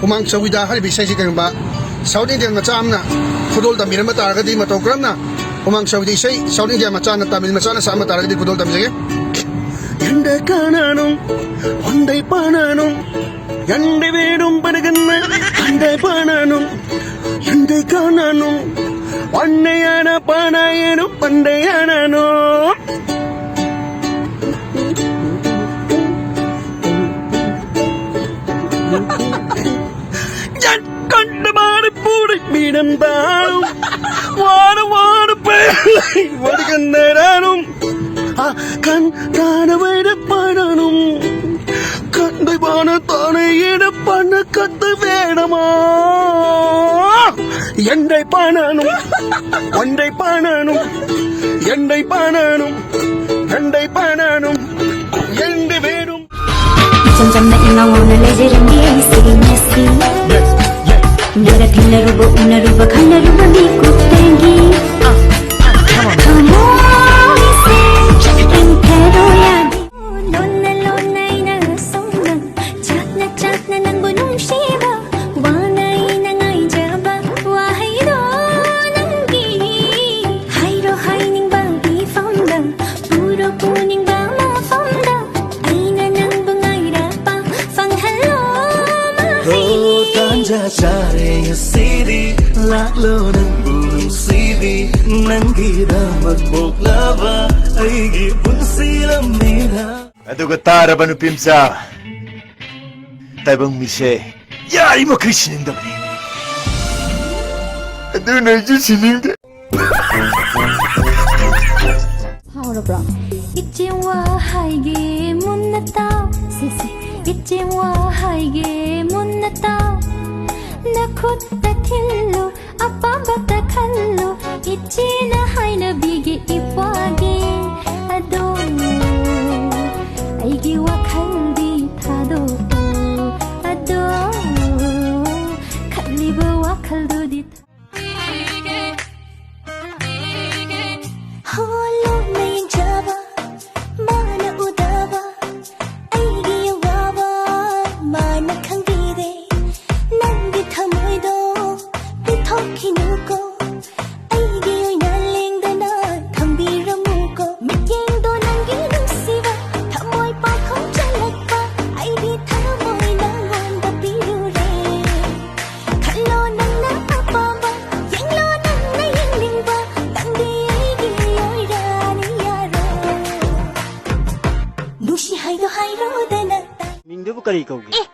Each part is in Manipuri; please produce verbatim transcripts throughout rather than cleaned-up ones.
ꯎꯃꯥꯡ ꯆꯧꯏꯗ ꯍꯥꯏꯔꯤꯕ ꯏꯁꯩꯁꯤ ꯀꯔꯤꯒꯨꯝꯕ South Indian ꯃꯆꯥ ꯑꯃꯅ ꯈꯨꯗꯣꯜ ꯇꯝꯕꯤꯔꯝꯕ ꯇꯥꯔꯒꯗꯤ, ꯃꯇꯧ ꯀꯔꯝꯅ ꯎꯃꯥꯡ ꯆꯧꯏꯗ ꯏꯁꯩ South Indian ꯃꯆꯥꯅ, ꯇꯥꯃꯤꯜ ꯃꯆꯥꯅ ꯁꯛꯑꯝꯕ ꯇꯥꯔꯒꯗꯤ ꯈꯨꯗꯣꯜ ꯇꯝꯖꯒꯦ꯫ எந்த காணனும், உன்னை பாணனும், எந்த வீடும் படுகின்ற அண்டை பாணனும், எந்த காணனும், உன்னையான பாணாயனும் பண்டையானனும். என் கண்டு மாறி பூடை மிடந்தாலும், வாட வாட பேரை வருகின்றானும். கண் காண வைட பாடணும், கண்டை பாட தானே இட பண்ண கத்து வேணுமா? எண்டை பாடணும், ஒன்றை பாடணும், எண்டை பாடணும், எண்டை பாடணும், எண்டு வேணும். ꯏꯆꯝ ꯆꯝꯅ ꯏꯉꯥꯎ ꯉꯥꯎꯅ ꯂꯩꯖꯔꯝꯒꯦ ꯑꯩꯁꯦ ꯉꯁꯤ꯫ ꯅꯪꯒ ꯊꯦꯡꯅꯔꯨꯕ, ꯎꯅꯔꯨꯕ, ꯈꯪꯅꯔꯨꯕ ꯃꯤꯀꯨꯞꯇꯒꯤ ꯊꯃꯣꯏꯁꯦ ꯏꯪꯊꯔꯣ ꯌꯥꯗꯦ꯫ ꯂꯣꯟꯅ ꯂꯣꯟꯅ ꯑꯩꯅ ꯑꯁꯨꯝꯅ ꯆꯥꯛꯅ ꯆꯥꯛꯅ ꯅꯪꯕꯨ ꯅꯨꯡꯁꯤꯕ ꯋꯥꯅ ꯑꯩꯅ ꯉꯥꯏꯖꯕ ꯋꯥꯍꯩꯗꯣ ꯅꯪꯒꯤ ꯍꯥꯏꯔꯣ ꯍꯥꯏꯅꯤꯡꯕ ꯏꯐꯝꯗ ꯄꯨꯔꯣ ꯄꯨꯅꯤꯡꯕ ꯃꯐꯝꯗ ꯑꯩꯅ ꯅꯪꯕꯨ ꯉꯥꯏꯔꯛꯄ ꯐꯪꯍꯜꯂꯣ ꯃꯍꯩ꯫ ꯇꯥꯟꯖꯥ ꯆꯥꯔꯦ ꯉꯁꯤꯗꯤ ꯂꯥꯛꯂꯣ ꯅꯪꯕꯨ ꯅꯨꯡꯁꯤꯕꯤ ꯅꯪꯒꯤꯗꯃꯛ ꯄꯣꯛꯂꯕ ꯑꯩꯒꯤ ꯄꯨꯟꯁꯤ ꯂꯝꯕꯤꯗ꯫ ꯑꯗꯨꯒ ꯇꯥꯔꯕ ꯅꯨꯄꯤ ꯃꯆꯥ, ꯇꯥꯏꯕꯪ ꯃꯤꯁꯦ ꯌꯥꯔꯤꯃꯈꯩ ꯁꯤꯅꯤꯡꯗꯕꯅꯤ꯫ ꯑꯗꯨꯅ ꯑꯩꯁꯨ ꯁꯤꯅꯤꯡꯗꯦ꯫ ꯍꯥꯎꯔꯕ꯭ꯔꯣ? ꯏꯆꯦ ꯋꯥ ꯍꯥꯏꯒꯦ ꯃꯨꯟꯅ ꯇꯥꯎ꯫ ꯁꯦ, ꯁꯦ꯫ ꯏꯆꯦ ꯋꯥ ꯍꯥꯏꯒꯦ ꯃꯨꯟꯅ ꯇꯥꯎ꯫ ꯅꯈꯨꯠꯇ ꯊꯤꯜꯂꯨ, ꯑꯄꯥꯝꯕꯇ ꯈꯜꯂꯨ꯫ ꯏꯆꯦꯅ ꯍꯥꯏꯅꯕꯤꯒꯦ ꯏꯄ꯭ꯋꯥꯒꯤ ꯑꯗꯣ꯫ ꯑꯩꯒꯤ ꯋꯥꯈꯜꯗꯤ ꯊꯥꯗꯣꯛꯑꯣ ꯑꯗꯣ꯫ ꯈꯜꯂꯤꯕ ꯋꯥꯈꯜꯗꯨꯗꯤ ꯍꯣ ꯂꯣꯟꯅ ꯌꯦꯡꯖꯕ ꯃꯥꯅ ꯎꯗꯕ ꯑꯩꯒꯤ ꯑꯋꯥꯕ ꯃꯥꯅ ꯈꯪꯕꯤꯔꯦ꯫ ꯀꯔꯤ ꯀꯧꯒꯦ? ꯑꯦ,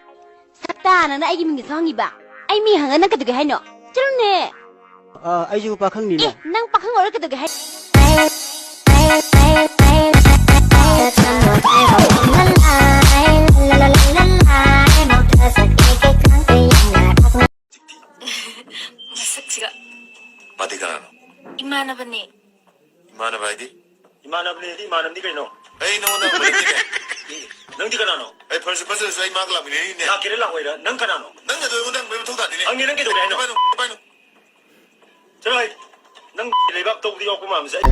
ꯁꯛꯇꯥ, ꯅꯪꯅ ꯑꯩꯒꯤ ꯃꯤꯡꯗꯁꯨ ꯍꯪꯉꯤꯕ? ꯑꯩ ꯃꯤ ꯍꯪꯉ ꯅꯪ ꯀꯩꯗꯧꯒꯦ ꯍꯥꯏꯅꯣ? ꯆꯠꯂꯨꯅꯦ꯫ ꯑ, ꯑꯩꯁꯨ ꯄꯥꯈꯪꯅꯤꯅꯦ꯫ ꯑꯦ, ꯅꯪ ꯄꯥꯈꯪ ꯑꯣꯏꯔ ꯀꯩꯗꯧꯒꯦ ꯍꯥꯏ? ꯃꯁꯛꯁꯤꯒ꯫ ꯃꯥꯗꯤ ꯀꯅꯥꯅꯣ? ꯏꯃꯥꯟꯅꯕꯅꯦ꯫ ꯏꯃꯥꯟꯅꯕ ꯍꯥꯏꯗꯤ? ꯏꯃꯥꯟꯅꯕꯅꯦꯗꯤ ꯏꯃꯥꯟꯅꯕꯗꯤ ꯀꯩꯅꯣ? ꯑꯩ ꯅꯉꯣꯟꯗ ꯍꯪꯕ ꯅꯠꯇꯦꯅꯦ꯫ ꯑꯦ, ꯅꯪꯗꯤ ꯀꯅꯥꯅꯣ? ꯑꯩ ꯐꯔꯁꯨ ꯐꯠꯇ꯭ꯔꯁꯨ ꯑꯩ ꯃꯥꯒ ꯂꯥꯛꯃꯤꯟꯅꯔꯤꯅꯦ꯫ ꯂꯥꯛꯀꯦꯔꯥ ꯂꯥꯛꯑꯣꯏꯔꯥ? ꯅꯪ ꯀꯅꯥꯅꯣ? ꯅꯪꯅ ꯑꯗꯨ ꯑꯩꯉꯣꯟꯗ ꯍꯪꯕꯩ ꯃꯊꯧ ꯇꯥꯗꯦꯅꯦ꯫ ꯍꯪꯉꯦ, ꯅꯪ ꯀꯩꯗꯧꯔꯦ ꯍꯥꯏꯅꯣ? ꯄꯥꯏꯅꯨ, ꯄꯥꯏꯅꯨ꯫ ꯆꯠꯂꯣ ꯍꯥꯏ꯫ ꯅꯪ ꯂꯩꯕꯥꯛ ꯇꯧꯕꯗ ꯌꯥꯎꯔꯛꯄ ꯃꯥꯟꯕꯁꯦ ꯑꯩ